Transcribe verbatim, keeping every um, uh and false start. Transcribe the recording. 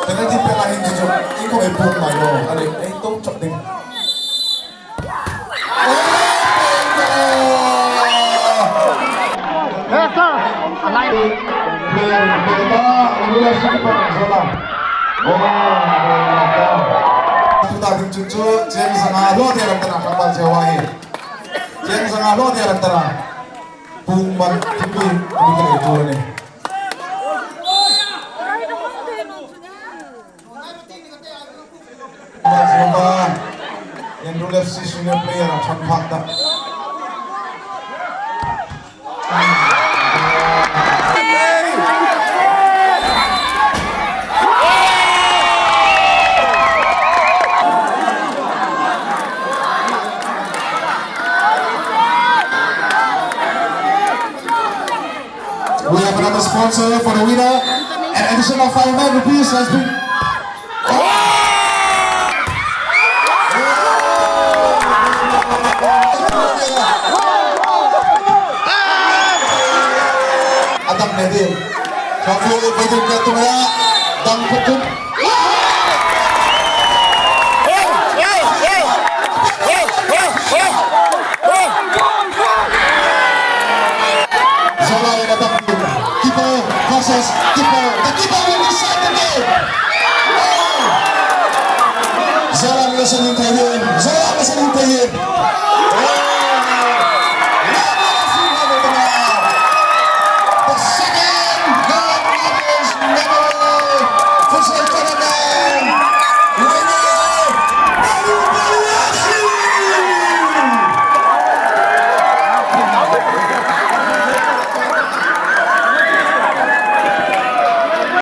Penalty pêk a hin chu chu, iengkhawm ei pung ngai naw, a leh ei to chawp ding. Yes, sir. Tuta ding chu chu, James Sanga lo te lam tana kapal che wa hi. James Sanga lo te lam tana. Pung man, pung man, pung man, pung man. Mazuma, Andrew F C senior player a ṭhang phak ta. We have another sponsor for the winner. An additional five hundred rupees has been. Adam Mehdi. Kafu Bajin Katumaya. Dang Putum. Zola in attack. Keeper versus keeper. The keeper will decide the game. Zola Wilson in the